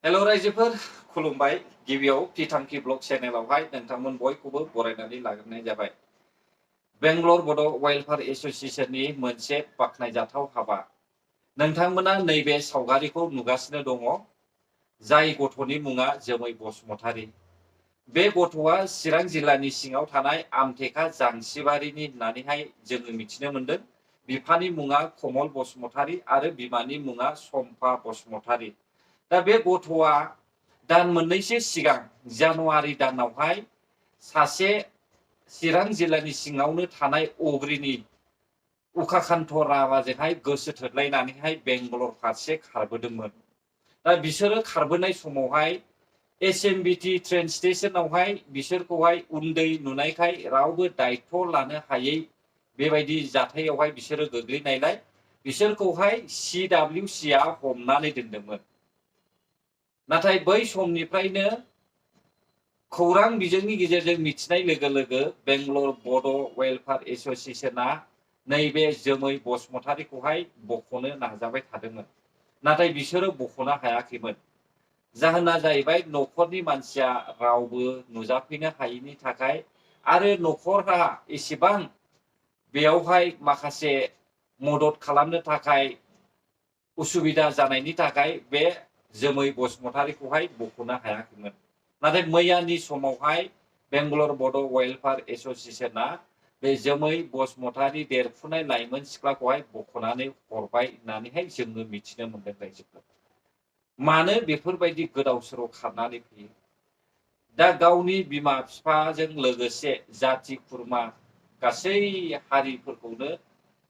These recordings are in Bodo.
हेल' रायजोफोर खुलुमबाय गिबियाव पिथांखि ब्लग चेनेलावहाय नोंथांमोन बयखौबो बरायनानै लाग्रोनाय जाबाय। बेंगलर बड' वेलफेयार एस'सिएशननि मोनसे बाख्नायजाथाव हाबा। नोंथांमोना नैबे सावगारिखौ नुगासिनो दङ। जाय गथ'नि मुङा जोमै बसुमतारी। बे गथ'आ चिरां जिल्लानि सिङाव थानाय आमटेका जांसिबारिनि होननानैहाय जोङो मिथिनो मोन्दों। बिफानि मुङा कमल बसुमतारी आरो बिमानि मुङा सम्पा बसुमतारी। दा बे गथ'आ दान मोननैसो सिगां जानुवारि दानावहाय सासे चिरां जिल्लानि सिङावनो थानाय अग्रिनि उखाखान्थ राभाजोंहाय गोसो थोलायनानैहाय बेंगलर फारसे खारबोदोंमोन। दा बिसोरो खारबोनाय समावहाय एसएमबिटि ट्रेन स्टेशनावहाय बिसोरखौहाय उन्दै नुनायखाय रावबो दायथ' लानो हायै बेबायदि जाथायावहाय बिसोरो गोग्लैनायलाय बिसोरखौहाय CWCआ हमनानै दोनदोंमोन। नाथाय बै समनिफ्रायनो खौरां बिजोंनि गेजेरजों मिथिनाय लोगो लोगो बेंगलर बड' वेलफेयार एस'सिएशना नैबे जोमै बसुमतारीखौहाय बख'नो नाजाबाय थादोंमोन। नाथाय बिसोरो बख'नो हायाखैमोन। जाहोना जाहैबाय न'खरनि मानसिया रावबो नुजाफैनो हायैनि थाखाय आरो न'खरहा एसेबां बेयावहाय माखासे मदद खालामनो थाखाय उसुबिदा जानायनि थाखाय बे जोमै बसुमतारीखौहाय बख'नो हायाखैमोन। नाथाय मैयानि समावहाय बेंगलर बड' वेलफेयार एस'सिएशना बे जोमै बसुमतारी देरफुनाय लाइमोन सिख्लाखौहाय बख'नानै हरबाय होननानैहाय जोङो मिथिनो मोनदों रायजोफोर। मानो बेफोरबायदि गोदाव सोराव खारनानै फैयो? दा गावनि बिमा बिफाजों लोगोसे जाथि खुरमा गासै हारिफोरखौनो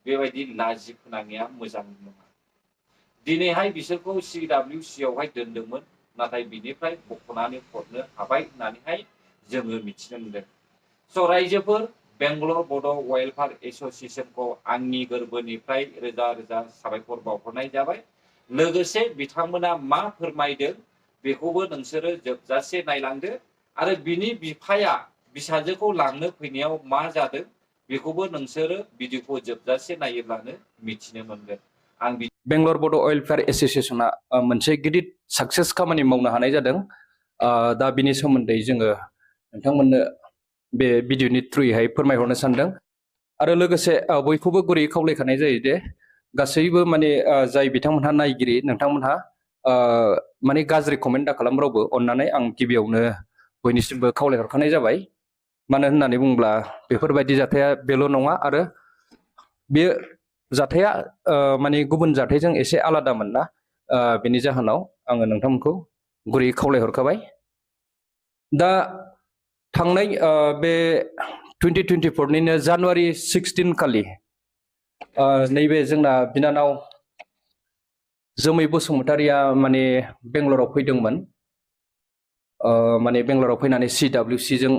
बेबायदि लाजि फोनांनाया मोजां नङा। दिनैहाय बिसोरखौ CWCआवहाय दोनदोंमोन। नाथाय बिनिफ्राय बख'नानै हरनो हाबाय होननानैहाय जोङो मिथिनो मोनदों। स' रायजोफोर बेंगलर बड' वेलफेयार एस'सिएशनखौ आंनि गोरबोनिफ्राय रोजा रोजा साबायखर बावहरनाय जाबाय। लोगोसे बिथांमोना मा फोरमायदों बेखौबो नोंसोरो जोबजासे नायलांदो आरो बिनि बिफाया फिसाजोखौ लांनो फैनायाव मा जादों बेखौबो नोंसोरो भिडिअखौ जोबजासे नायोब्लानो मिथिनो मोनगोन। आं बेंगलर बड' वेलफेयार एस'सिएशना मोनसे गिदिर साक्सेस खामानि मावनो हानाय जादों। दा बिनि सोमोन्दै जोङो नोंथांमोननो बे भिडिअनि थ्रुयैहाय फोरमायहरनो सानदों। आरो लोगोसे बयखौबो गुरै खावलायखानाय जायो जे गासैबो माने जाय बिथांमोनहा नायगिरि नोंथांमोनहा माने गाज्रि कमेन्ट दा खालाम रावबो अननानै आं गिबियावनो बयनिसिमबो खावलायहरखानाय जाबाय। मानो होननानै बुङोब्ला बेफोरबायदि जाथाया बेल' नङा आरो बेयो जाथाया माने गुबुन जाथायजों एसे आलादामोन ना, बेनि जाहोनाव आङो नोंथांमोनखौ गुरै खावलायहरखाबाय। दा थांनाय बे 2024निनो जानुवारि 16 खालि नैबे जोंना बिनानाव जोमै बसुमतारीया माने बेंगलराव फैदोंमोन। माने बेंगलराव फैनानै CWCजों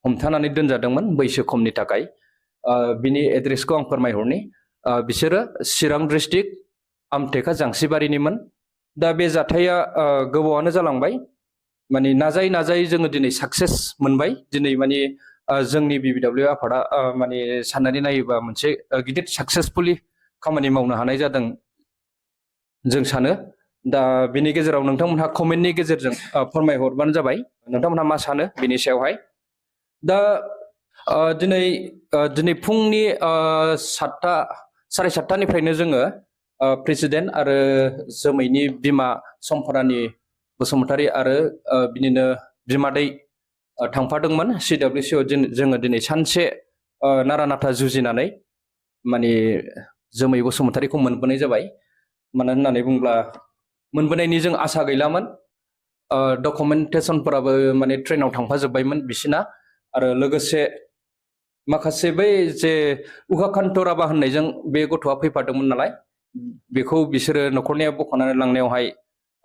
हमथानानै दोनजादोंमोन बैसो खमनि थाखाय। बिनि एड्रेसखौ आं फोरमायहरनि। बिसोरो चिरां डिस्ट्रिक्ट आमटेका जांसिबारिनिमोन। दा बे जाथाया गोबावानो जालांबाय। माने नाजायै नाजायै जोङो दिनै साक्सेस मोनबाय। दिनै माने जोंनि BBW आफादा माने साननानै नायोबा मोनसे गिदिर साक्सेसफुलि खामानि मावनो हानाय जादों जों सानो। दा बिनि गेजेराव नोंथांमोनहा कमेन्टनि गेजेरजों फोरमायहरबानो जाबाय नोंथांमोनहा मा सानो बिनि सायावहाय। दा दिनै फुंनि 7:30निफ्रायनो जोङो प्रेसिडेन्ट आरो जोमैनि बिमा सम्परानि बसुमतारी आरो बिनिनो बिमादै थांफादोंमोन CWCआव। जोङो दिनै सानसे नारा नाथा जुजिनानै माने जोमै बसुमतारीखौ मोनबोनाय जाबाय। मानो होननानै बुङोब्ला मोनबोनायनि जों आसा गैलामोन। डकुमेन्टेसनफोराबो माने ट्रेनाव थांफाजोब्बायमोन बिसिना। आरो लोगोसे माखासे बै जे उखाखान्थ राभा होननायजों बे गथ'आ फैफादोंमोन नालाय, बेखौ बिसोरो न'खरनिया बख'नानै लांनायावहाय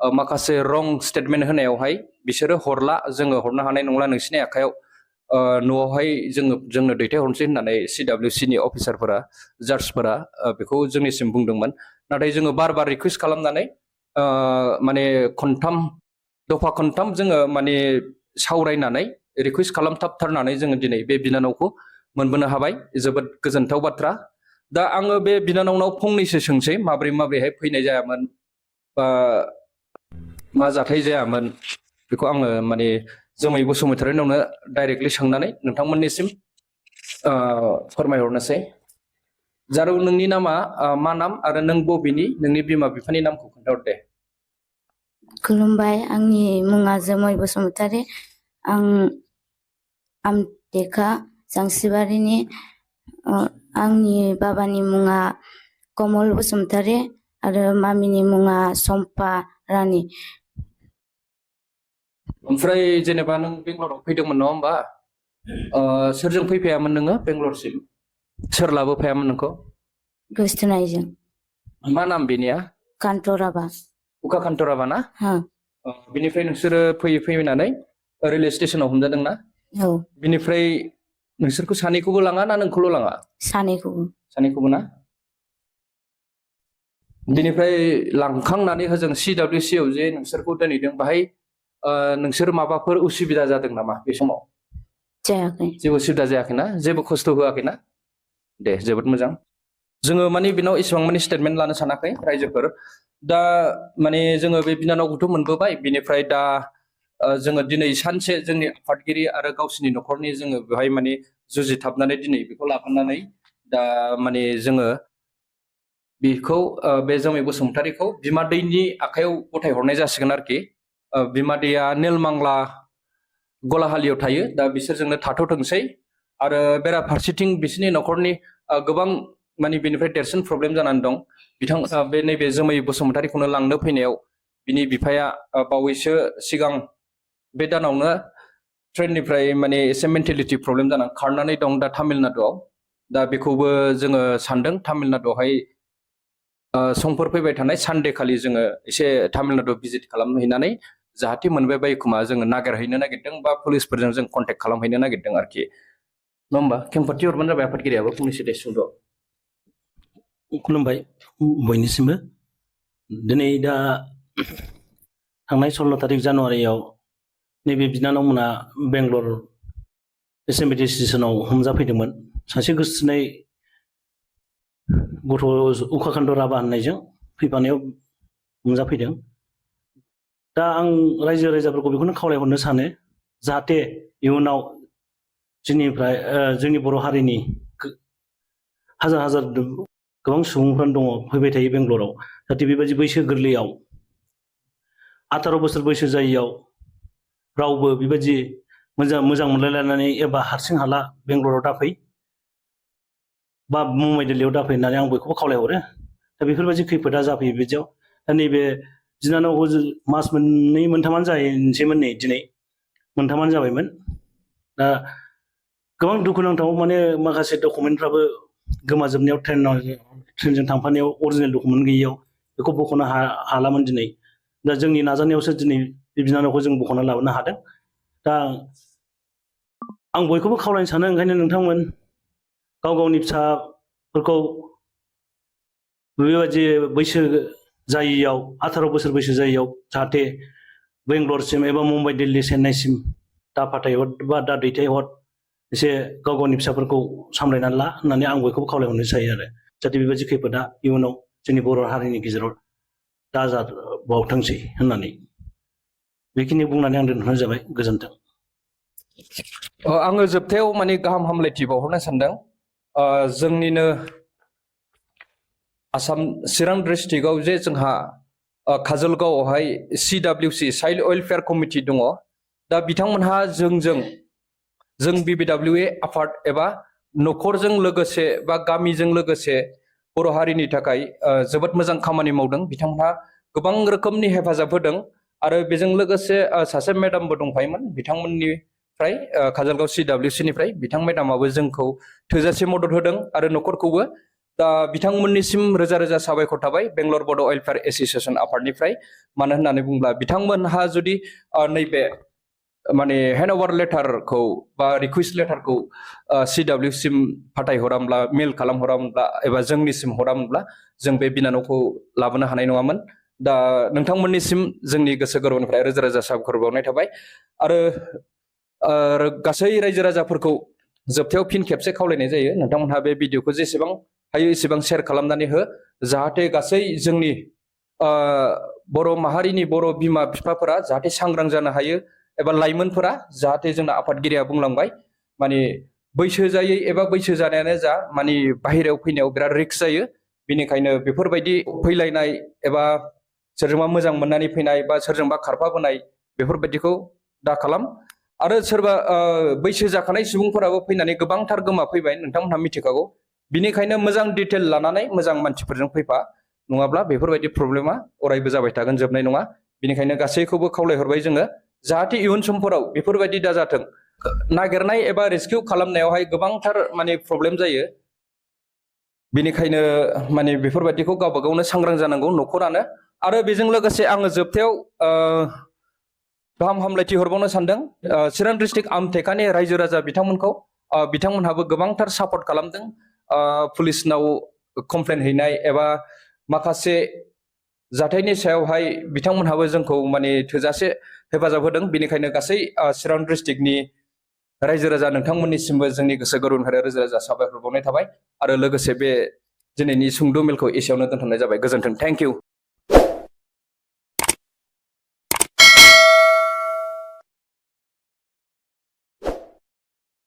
माखासे रं स्टेटमेन्ट होनायावहाय बिसोरो हरला, जोङो हरनो हानाय नंला नोंसिनि आखायाव, न'आवहाय जोंनो दैथायहरनोसै होननानै CWCनि अफिसारफोरा जार्जफोरा बेखौ जोंनिसिम बुंदोंमोन। नाथाय जोङो बार बार रिकुवेस्ट खालामनानै माने दफा खनथाम जोङो माने सावरायनानै रिकुवेस्ट खालामथाबथारनानै जोङो दिनै बे बिनानावखौ मोनबोनो हाबाय। जोबोद गोजोनथाव बाथ्रा। दा आङो बे बिनानावनाव फंनैसो सोंसै माब्रैहाय फैनाय जायामोन, बा मा जाथाय जायामोन बेखौ आङो माने जोमै बसुमतारिनावनो डाइरेक्टलि सोंनानै नोंथांमोननिसिम फोरमायहरनोसै। जारौ नोंनि नामा मा नाम आरो नों बबेनि नोंनि बिमा बिफानि नामखौ खोन्थाहर दे। खुलुमबाय, आंनि मुङा जोमै बसुमतारी। आं आमटेका जांसिबारिनि। आंनि बाबानि मुङा कमल बसुमतारी आरो मामिनि मुङा सम्पा रानी। ओमफ्राय जेनेबा नों बेंगलराव फैदोंमोन नङा होमबा? सोरजों फैफायामोन नोङो बेंगलरसिम? सोर लाबोफायामोन नोंखौ? गोसथोनायजों। मा नाम बेनिया? कान्टराबा। उखा कान्टराबा ना? हा। बिनिफ्राय नोंसोरो फैनानै रेलवे स्टेसनाव हमजादोंना? औ। बिनिफ्राय नोंसोरखौ सानैखौबो लाङा ना नोंखौल' लाङा? सानैखौबो। सानैखौबो ना? बिनिफ्राय लांखांनानै होजों CWC आव जे नोंसोरखौ दोनहैदों बाहाय नोंसोर माबाफोर उसुबिदा जादों नामा बे समाव? जायाखै। जेबो उसुबिदा जायाखैना? जेबो खस्थ' होआखैना? दे, जोबोद मोजां। जोङो माने बिनाव एसेबां माने स्टेटमेन्ट लानो सानाखै रायजोफोर। दा माने जोङो बे बिनानावखौथ' मोनबोबाय, बिनिफ्राय दा जोङो दिनै सानसे जोंनि आफादगिरि आरो गावसिनि न'खरनि जोङो बेवहाय माने जुजिथाबनानै दिनै बेखौ लाफानानै दा माने जोङो बेखौ बे जोमै बसुमतारीखौ बिमादैनि आखायाव गथायहरनाय जासिगोन आरोखि। बिमादैया नेलमांला गलाहालियाव थायो, दा बिसोरजोंनो थाथ'थोंसै। आरो बेराफारसेथिं बिसोरनि न'खरनि गोबां माने बेनिफ्राय देरसिन प्रब्लेम जानानै दं। बिथांमोना बे नैबे जोमै बसुमतारीखौनो लांनो फैनायाव बिनि बिफाया बावैसो सिगां बे दानावनो ट्रेननिफ्राय माने एसे मेन्टेलिटि प्रब्लेम जानानै खारनानै दं दा तामिलनाडुआव। दा बेखौबो जोङो सानदों तामिलनाडुआवहाय समफोर फैबाय थानाय सानडे खालि जोङो एसे तामिलनाडु भिजिट खालामहैनानै जाहाथे मोनबाय बायो खोमा जोङो नागिरहैनो नागिरदों बा पुलिसफोरजों जों कन्टेक्ट खालामहैनो नागिरदों आरोखि। नङा होमबा? खेंफोरथि हरबानो जाबाय आफादगिरियाबो फंनैसो दे सुंद'। खुलुमबाय बयनिसिमबो। दिनै दा थांनाय 16 तारिख जानुवारियाव नैबे बिनानावमोना बेंगलर एसएमबिटि स्टेसनाव हमजाफैदोंमोन। सासे गोसथोनाय गथ' उखाकान्त राभा होननायजों फैफानायाव हमजाफैदों। दा आं रायजो राजाफोरखौ बेखौनो खावलायहरनो सानो, जाहाथे इयुनाव जोंनि बर' हारिनि हाजार हाजार गोबां सुबुंफ्रानो दङ फैबाय थायो बेंगलराव, जाहाथे बेबायदि बैसो गोरलैयाव 18 बोसोर बैसो जायियाव रावबो बेबायदि मोजां मोनलायलायनानै एबा हारसिं हाला बेंगलराव दाफै बा मुम्बाइ दिल्लीयाव दाफै होननानै आं बयखौबो खावलायहरो। दा बेफोरबायदि खैफोदा जाफैयो बिदियाव। दा नैबे बिनानावखौ मास मोननै मोनथामानो जाहैनोसैमोन, नै दिनै मोनथामानो जाबायमोन। दा गोबां दुखुनांथाव, माने माखासे डकुमेन्टफ्राबो गोमाजोबनायाव ट्रेनजों थांफानायाव अरिजिनेल डकुमेन्ट गैयियाव बेखौ बख'नो हालामोन दिनै। दा जोंनि नाजानायावसो दिनै बे बिनानावखौ जों बख'ना लाबोनो हादों। दा आं बयखौबो खावलायनो सानो, ओंखायनो नोंथांमोन गाव गावनि फिसाफोरखौ बेबायदि बैसो जायियाव 18 बोसोर बैसो जायियाव जाहाथे बेंगलरसिम एबा मुम्बाइ दिल्ली चेन्नाइसिम दा फाथायहर बा दा दैथायहर, एसे गाव गावनि फिसाफोरखौ सामलायनानै ला होननानै आं बयखौबो खावलायहरनो चायो आरो, जाहाथे बेबायदि खैफोदा इयुनाव जोंनि बर' हारिनि गेजेराव दाजाबावथोंसै होननानै। बेखिनि बुंनानै आं दोनथ'नाय जाबाय। गोजोन्थों। आङो जोबथायाव माने गाहाम हामलायथि बावहरनो सानदों। जोंनिनो आसाम चिरां डिस्ट्रिक्टआव जे जोंहा काजलगावआवहाय CWC चाइल्ड वेलफेयार कमिटि दङ। दा बिथांमोनहा जों BBWA आफाद एबा न'खरजों लोगोसे बा गामिजों लोगोसे बर' हारिनि थाखाय जोबोद मोजां खामानि मावदों। बिथांमोनहा गोबां रोखोमनि हेफाजाब होदों आरो बेजों लोगोसे सासे मेडामबो दंफायोमोन बिथांमोननिफ्राय, काजलगाव CWC निफ्राय। बिथां मेडामाबो जोंखौ थोजासे मदद होदों आरो न'खरखौबो। दा बिथांमोननिसिम रोजा रोजा साबायखर थाबाय बेंगलर बड' वेलफेयार एस'सिएसन आफादनिफ्राय। मानो होननानै बुङोब्ला बिथांमोनहा जुदि नैबे माने हेन्ड अभार लेटारखौ बा रिकुवेस्ट लेटारखौ CWC फाथायहरामोनब्ला, मेल खालामहरामोनब्ला एबा जोंनिसिम हरामोनब्ला जों बे बिनानावखौ लाबोनो हानाय नङामोन। दा नोंथांमोननिसिम जोंनि गोसो गोरबोनिफ्राय रोजा रोजा साबायखर बावनाय थाबाय। आरो गासै रायजो राजाफोरखौ जोबथायाव फिन खेबसे खावलायनाय जायो, नोंथांमोनहा बे भिडिअखौ जेसेबां हायो एसेबां शेयार खालामनानै हो, जाहाथे गासै जोंनि बर' माहारिनि बर' बिमा बिफाफोरा जाहाथे सांग्रां जानो हायो एबा लाइमोनफोरा जाहाथे जोंना आफादगिरिया बुंलांबाय माने बैसो जायै एबा बैसो जानायानो जा माने बाहेरायाव फैनायाव बिराद रिक्स जायो बेनिखायनो बेफोरबायदि फैलायनाय एबा सोरजोंबा मोजां मोननानै फैनाय बा सोरजोंबा खारफाबोनाय बेफोरबायदिखौ दा खालाम आरो सोरबा बैसो जाखानाय सुबुंफोराबो फैनानै गोबांथार गोमाफैबाय नोंथांमोनहा मिथिखागौ बिनिखायनो मोजां डिटेल लानानै मोजां मानसिफोरजों फैफा नङाब्ला बेफोरबायदि प्रब्लेमा अरायबो जाबाय थागोन जोबनाय नङा बेनिखायनो गासैखौबो खावलायहरबाय जोङो जाहाथे इयुन समफोराव बेफोरबायदि दाजाथों नागिरनाय एबा रेस्किउ खालामनायावहाय गोबांथार माने प्रब्लेम जायो बेनिखायनो माने बेफोरबायदिखौ गावबा गावनो सांग्रां जानांगौ न'खरानो आरो बेजों लोगोसे आङो जोबथायाव गाहाम हामलायथि हरबावनो सानदों चिरां डिस्ट्रिक्ट आमटेकानि रायजो राजा बिथांमोनखौ बिथांमोनहाबो गोबांथार सापर्ट खालामदों पुलिसनाव कमप्लेन हैनाय एबा माखासे जाथायनि सायावहाय बिथांमोनहाबो जोंखौ माने थोजासे हेफाजाब होदों बेनिखायनो गासै चिरां डिस्ट्रिक्टनि रायजो राजा नोंथांमोननिसिमबो जोंनि गोसो गोरबोनिफ्राय रोजा रोजा साबायखर बावनाय थाबाय आरो लोगोसे बे दिनैनि सुंद' मेलखौ एसेयावनो दोनथ'नाय जाबाय गोजोन्थों थेंक इउ